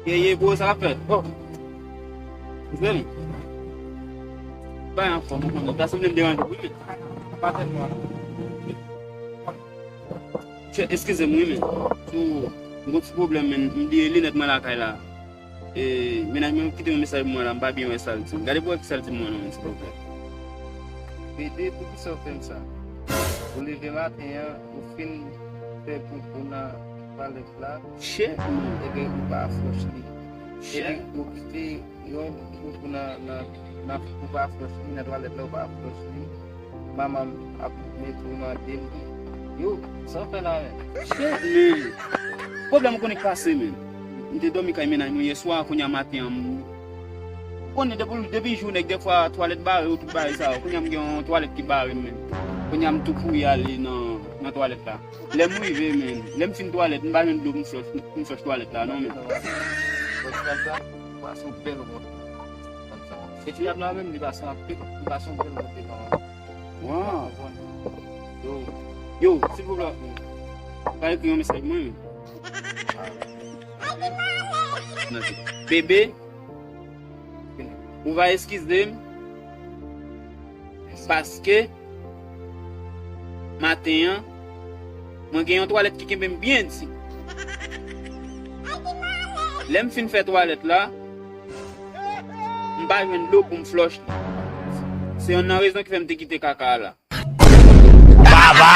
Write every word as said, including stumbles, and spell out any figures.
Ye, ye, bro, sa k ap fèt? Oh. Zèl. Bay anfòm, mwen, ta sanble m deranje wi, men. Pa tèlman. Chè, eskize m wi, men. Sou, m gon ti pwoblèm, men. M bliye linèt mwen lakay la. E, mennaj mwen kite yon mesaj pou mwen la, m pa byen wè sa l di m. Gade pou wè ki sa l di m mwen non, yon ti pwoblèm. Bebe, poukisa w fè m sa? Ou leve maten an, ou fin fè poupou nan twalèt la. Shit, man. Ebyen, ou pa flòch li. Shit. Ebyen, ou kite yon poupou nan, nan, nan, ou pa flòch li nan twalèt la, ou pa flòch li. Manman m ap mete w mande m. Yo, sa w fè la, men? Shit, man. Pwoblèm ou konnen k pase, men. M te dòmi kay mennaj mwen yè swa, kounye a maten an, m konnen depi, depi jou nèg, dèfwa twalèt bare yo, tout bagay sa yo. Kounye a m gen yon twalèt ki bare m, men. Kounye a m tou kouri ale nan, nan twalèt la. Lè m rive, men, lè m fin twalèt, m pa jwenn dlo pou m flòch, pou m flòch twalèt la, non, men. Bon, ti dam sa, li pase yon bèl wòt. E ti dam nan menm, li pase anpil, li pase yon bèl wòt devan. Wow. Yo, silvouplè, pa ekri yon mesaj mwen. Bebe, ou va eskize m paske maten an, mwen gen yon twalèt ki kenbe m byen di. Lè m fin fè twalèt la, m pa jwenn dlo pou m flòch li. Se yonn nan rezon ki fè m te kite kaka a la. Baba!